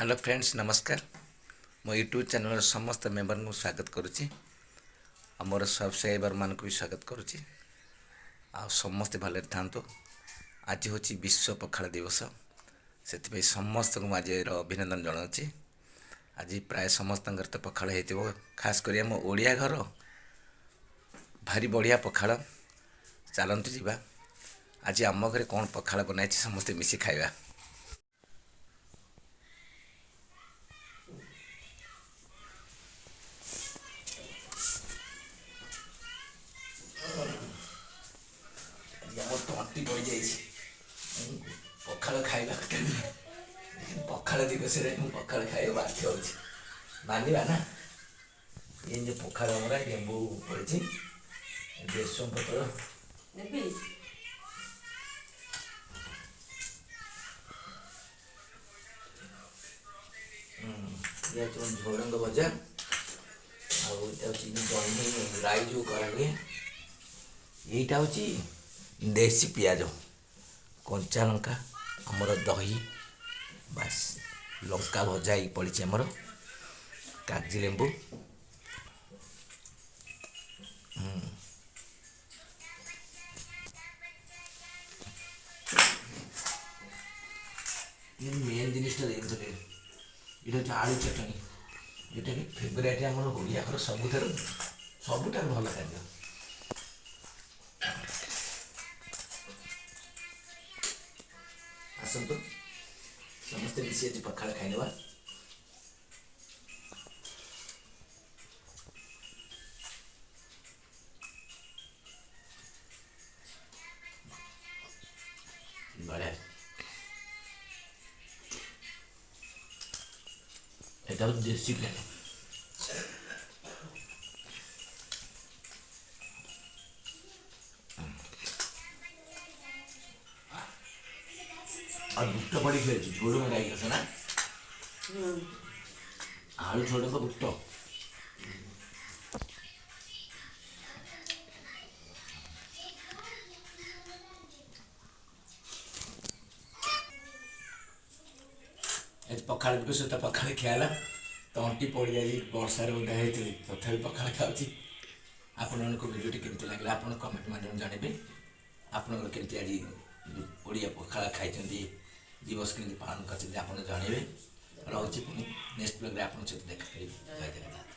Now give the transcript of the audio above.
Hello friends, ନମସ୍କାର। ମୋ YouTube ଚ୍ୟାନେଲ୍ର ସମସ୍ତ ମେମ୍ବରଙ୍କୁ ସ୍ୱାଗତ କରୁଛି ଆଉ ମୋର ସବସ୍କ୍ରାଇବରମାନଙ୍କୁ ବି ସ୍ୱାଗତ କରୁଛି। ଆଉ ସମସ୍ତେ ଭଲରେ ଥାଆନ୍ତୁ। ଆଜି ହେଉଛି ବିଶ୍ୱ ପଖାଳ ଦିବସ। ସେଥିପାଇଁ ସମସ୍ତଙ୍କୁ ମୁଁ ଆଜିର ଅଭିନନ୍ଦନ ଜଣାଉଛି। ଆଜି ପ୍ରାୟ ସମସ୍ତଙ୍କର ତ ପଖାଳ ହେଇଥିବ। ଖାସ୍ କରି ଆମ ଓଡ଼ିଆ ଘର ଭାରି ବଢ଼ିଆ ପଖାଳ। ଚାଲନ୍ତୁ ଯିବା, ଆଜି ଆମ ଘରେ କ'ଣ ପଖାଳ ବନାଇଛି, ସମସ୍ତେ ମିଶି ଖାଇବା। ଆଜି ଆମ ତଣ୍ଟି ପଡ଼ିଯାଇଛି। ମୁଁ ପଖାଳ ଖାଇବା କଥା ନୁହେଁ, ପଖାଳ ଦିବସରେ ମୁଁ ପଖାଳ ଖାଇବାକୁ ବାଧ୍ୟ ହେଉଛି। ମାନିବା ନା। ଏ ଯେଉଁ ପଖାଳ ଆମର, ଲେମ୍ବୁ ପଡ଼ିଛି, ଭେସୁଙ୍ଗା ପତ୍ର। ନେବି। ଇଏ ହେଉଛି ଝୁଡ଼ଙ୍ଗ ଭଜା ଆଉ ଏଇଟା ହେଉଛି ଜହ୍ନି ରାଇ ଯେଉଁ କରାହୁଏ। ଏଇଟା ହେଉଛି ଦେଶୀ ପିଆଜ, କଞ୍ଚା ଲଙ୍କା, ଆମର ଦହି, ବାସ୍। ଲଙ୍କା ଭଜା ହେଇକି ପଡ଼ିଛି ଆମର, କାଗଜି ଲେମ୍ବୁ। ମେନ୍ ଜିନିଷଟା ଦେଇଥିଲି, ଏଇଟା ହେଉଛି ଆଳୁ ଚଟଣି, ଯେଉଁଟାକି ଫେଭରାଇଟ୍ ଆମର ଓଡ଼ିଆ ଘର ସବୁଠାରୁ ସବୁଠାରୁ ଭଲ ଖାଦ୍ୟ। ଆସନ୍ତୁ, ସମସ୍ତେ ମିଶି ଆଜି ପଖାଳ ଖାଇନେବା। ବଢ଼ିଆ। ଏଟା ହେଉଛି ଦେଶୀ ପିଆଜ। ଆଉ ବୁଟ ପଡ଼ିକି ହେଇଛି, ଝୁଡ଼ଙ୍ଗ ରାଇ ଅଛି ନା, ଆଳୁ, ଝୁଡ଼ଙ୍ଗ, ବୁଟ। ଆଜି ପଖାଳ ଦିବସ ତ ପଖାଳ ଖିଆ ହେଲା। ତଣ୍ଟି ପଡ଼ିଯାଇଛି, ବର୍ଷାରେ ଓଦା ହେଇଥିଲି, ତଥାପି ପଖାଳ ଖାଉଛି। ଆପଣମାନଙ୍କୁ ଭିଡ଼ିଓଟି କେମିତି ଲାଗିଲା, ଆପଣ କମେଣ୍ଟ ମାଧ୍ୟମରେ ଜଣାଇବେ। ଆପଣଙ୍କର କେମିତି ଆଜି ଓଡ଼ିଆ ପଖାଳ ଖାଇଛନ୍ତି, ଦିବସ କେମିତି ପାଳନ କରିଛନ୍ତି, ଆପଣ ଜଣାଇବେ। ରହୁଛି, ପୁଣି ନେକ୍ସଟ ବ୍ଲଗ୍ରେ ଆପଣଙ୍କ ସହିତ ଦେଖା କରିବି। ଜୟ ଜଗନ୍ନାଥ।